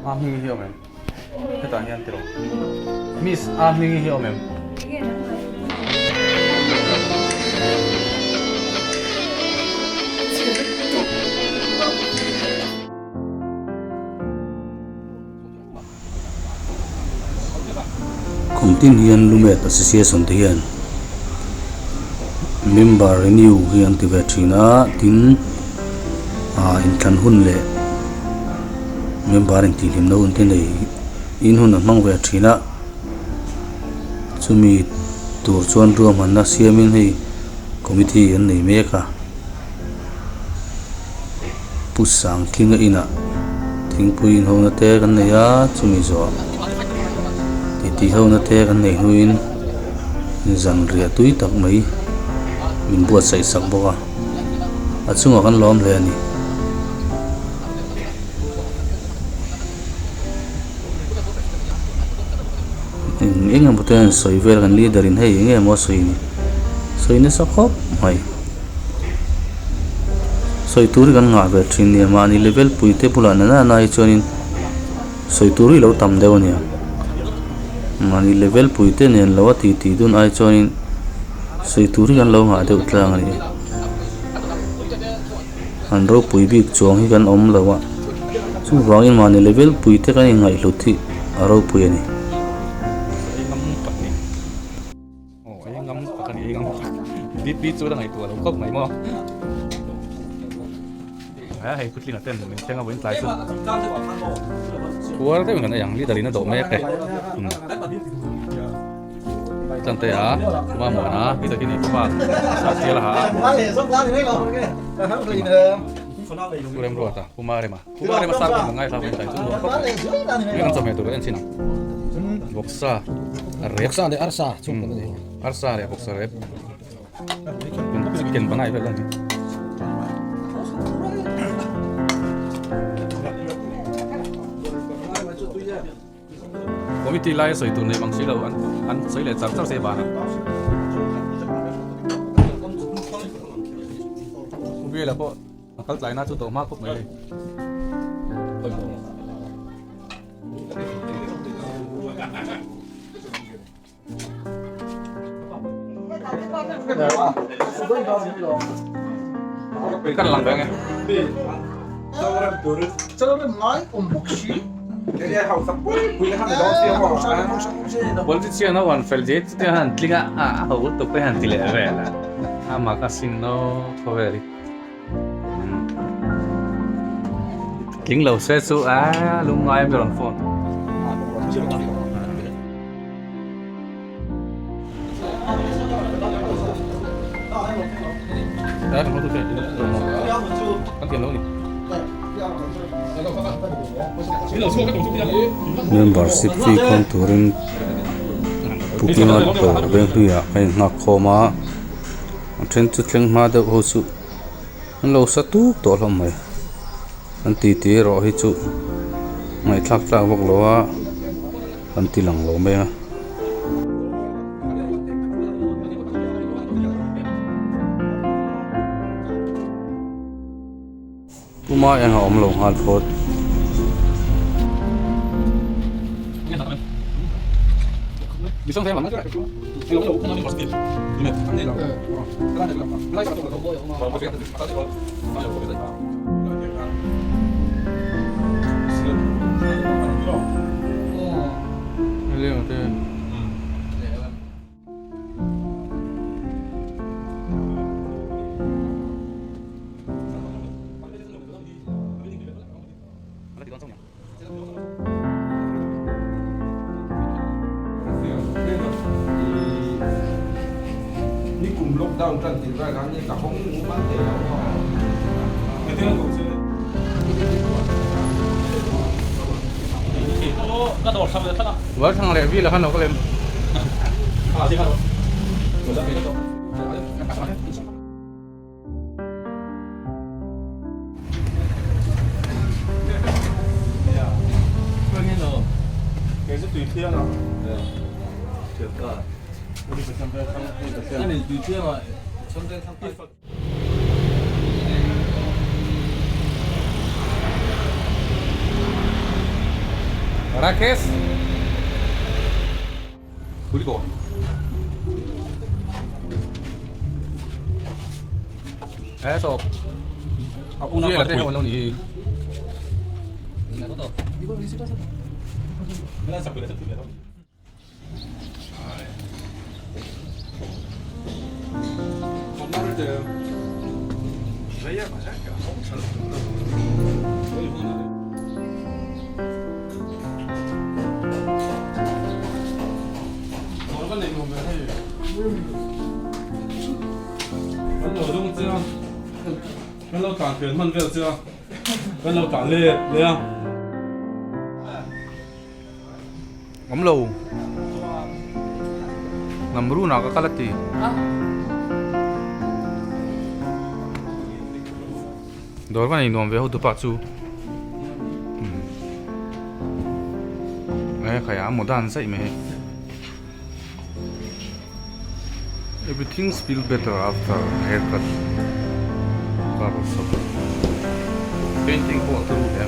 A hmingi hi awm em? Hetah hian tiraw? Miss a hmingi hi awm em? Kum tin hian Lumet Association te hian member renew hi an ti ve thin a, tin ah inthlan hun leh member intihhlimna hun te nei in hun an hmang ve thin a, chumi tur chuan ruahmanna siamin hei committee an nei mek a. Pu Sangthinga inah thingpui inhona te kan nei a, chumi zawh titi hona te kan nei hnuin zanriah tui tak mai min buatsaih sak bawk a, a chungah kan lawm hle a ni. Eng eng emaw te an sawi vel kan leader in hei eng emaw a sawi ni sawi nasa khawp mai sawi tur hi kan ngah ve thin nia mahni level pui te bulah nana nana hi chuanin sawi tur hi lo tam deuh a nia mahni level pui te nen lo a ti ti dun ai chuanin sawi tur hi kan lo ngah deuh tlang a ni an ropui bik chuang hi kan awm lo a chuvangin mahni level pui te kan inngaihhlut hi a ropui a ni. Aw ei ngam tak a ni ei ngam tak BP chu la ngaihtuah lo khawp mai maw a hei putling a ten min thleng a vawiin tlai chu puar deuhin kan ei ang leader in a dawh mek e chuan te a kuma muan a mi takin ei pawh a sa chial a ha a remruat a kuma rema kuma rema sar kan ngai thla vawiin tlai chu nuam khawp mai mi kan chawhmeh tur kan en chin ang vawksa a rep vawksa leh arsa chung kan ni arsa leh vawksa rep chicken banai vel ani committee lai sawi tur nei mang si lo an an sawi leh char char se ban a khawvela pawh a kal tlaina chu tawh hma khawp mai hei. Kan lang beng e. Politician ho han fel zet chu han tling a, a ho lutuk te han ti leh vel a, a mak a sin no khawvel hi. Tling lo se chu a lungngai a mi rawn phone. Membership fee khawn turin booking a dawr veng hnuiah a inghak khawm a a then chu thleng hma deuh ho chu an lo sa tuk tawh hlawm mai an titi erawh hi chu ngaihthlak tlak vak lo a. An ti lang lo mai a. Puma eng a awm lo nghal phawt. Thang leh vila khan lo ka lem. Rakesh Kulikawn. Eh so. Una parte ho lo ni. Awm lo. Namrun ah ka kal a ti. Dawr ka nei nuam ve ho tu pah chu. E khai a maw dan zaih mai hei. Everything's feel better after haircut barber shop. Painting pawh a turu hle.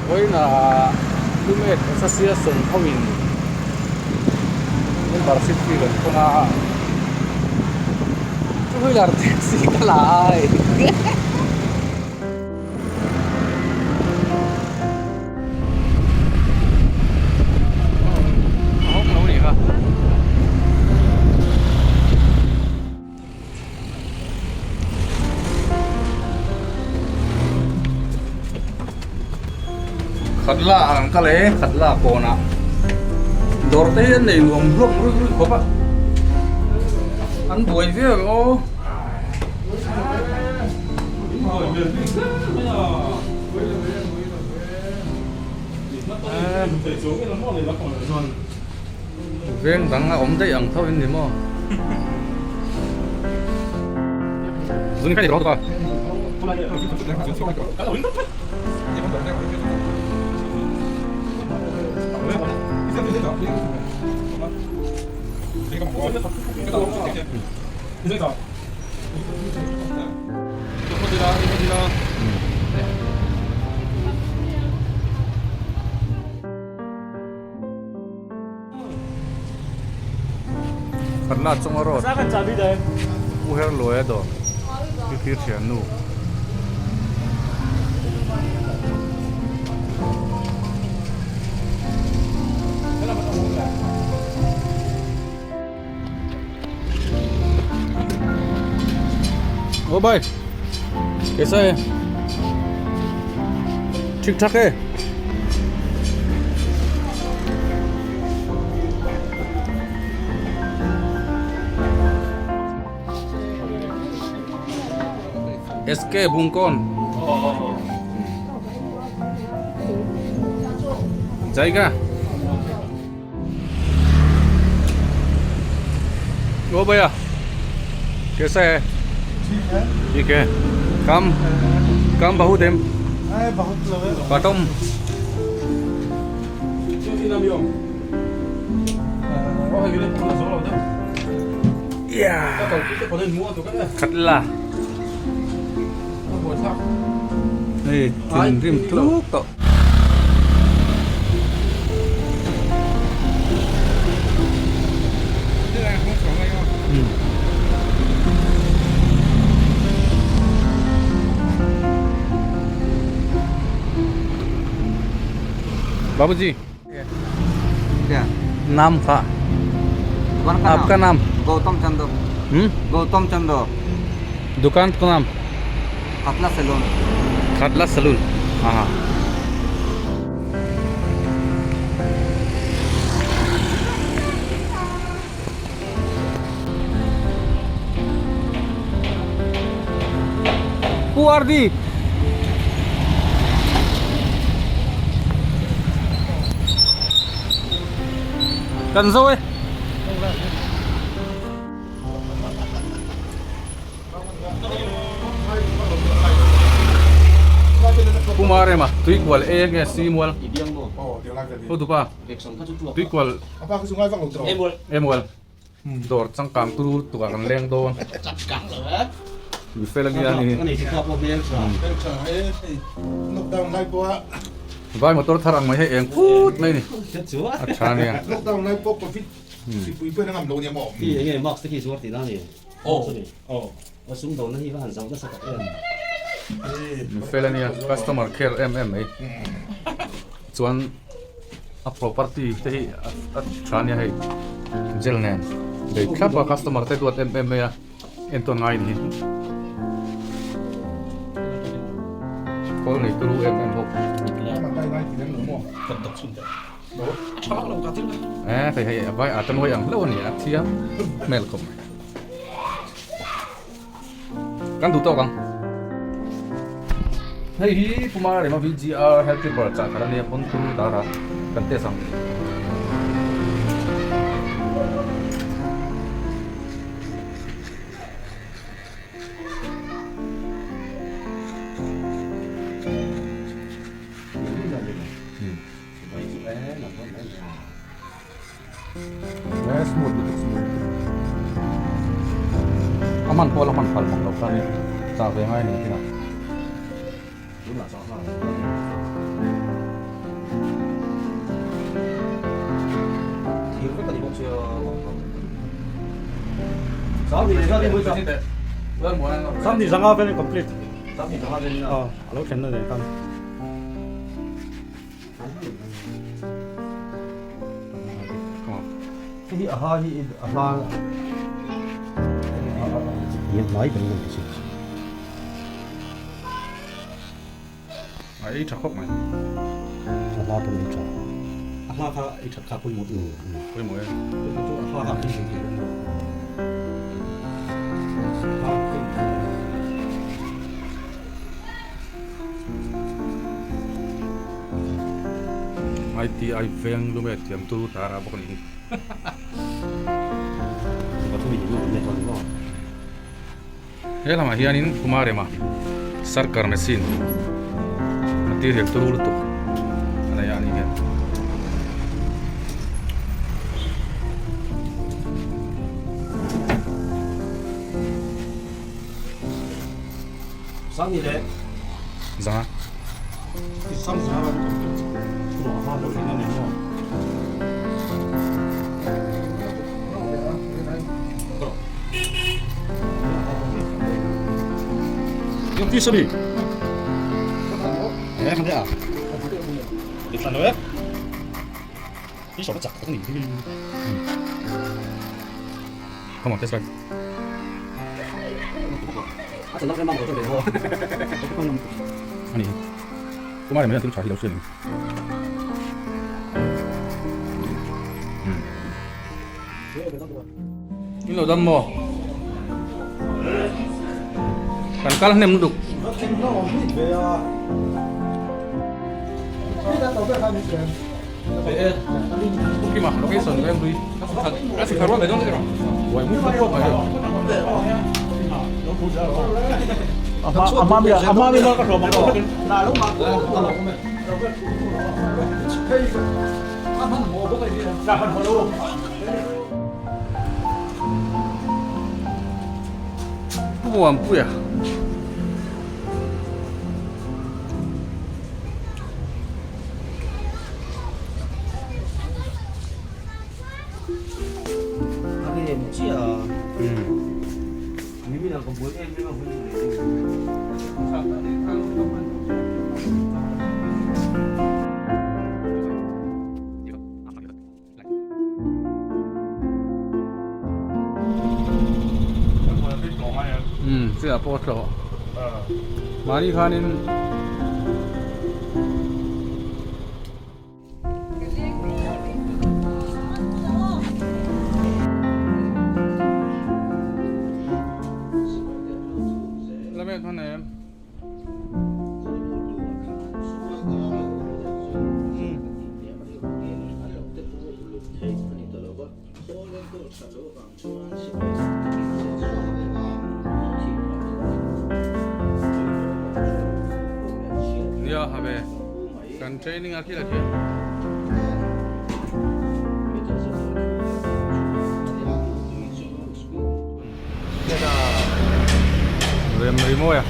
Vawiinah Lumet Association hoin membership fee an thawn a, two wheeler taxi ka la a hei. Khatla ah kan kal e khatla kawnah dawr te hi an nei nuam hlawm ruih ruih khawp a an buai viau ang aw. Veng dang a awm daih ang tho in ni maw? Khatla chunga road u her luai a dawr khi thir thiannu. ओ भाई कैसा है ठीक ठाक है SK Bungkon जाएगा ओ भैया कैसा है ठीक है ठीक है काम काम बहुत है अरे बहुत लगे खत्म Khatla Hei thinrim tluk tawh. Babuji क्या नाम था दुकान का आपका नाम गौतम चंद्र हम्म गौतम चंद्र दुकान का नाम कतला सैलून खटला सलून हाँ हाँ Pu Ardi Kan zo e. Pumarema tuikual e nge simual hotupa tuikual emual dawr changkang tur tukah kan leng dawn mi fel ania ni vai motor thar ang mai hei eng phut mai ni a tha ania mi fel ania customer care em em mai chuan a property te hi a tha ania hei gel nen bei thlap a customer te duat em em mai a entawn ngai ni hi kawl nei turu em em bawk e hei hei a vai a ta nuai ang hlauh a ni a thiam hmel khawp mai Kan duh tawk ang. Hei hi Puma Rema VGR Health Keeper chah thar ania pawn turu tar a kan test ang. A hman pawh la hman phal bawk lo kha ni chah ve ngai a ni tih a. Hei a ha hi a hla hian hnai kan lo ti si. A ei tha khawp mai. A hla pawh ei tha. A hla kha ei that kha pawimawh deuh. Pawimawh e. A hla kha ei thei lo maw. ITI veng lume thiam turu tara bawk a ni hi. He lamah hianin Kumarema sarkar machine material turu lutuk a nei a ni hian. Zanga. Come on, test drive. Ani. Kumar mai thil tha hi lo hriat ang. In lo dam maw? Kan kal hnem lutuk. Kima location veng hlui a si kharual mai dawn erawh buai mu khawp mai Pu Muanpuia. Umm chiah pawh a tlawh mahni khanin ha ve kan training a khi la khi. Rem rimawi a.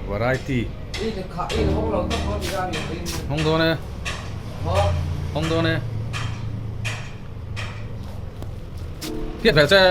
Variety. Hawng dawn e. Hawng dawn e. Tiat ve che.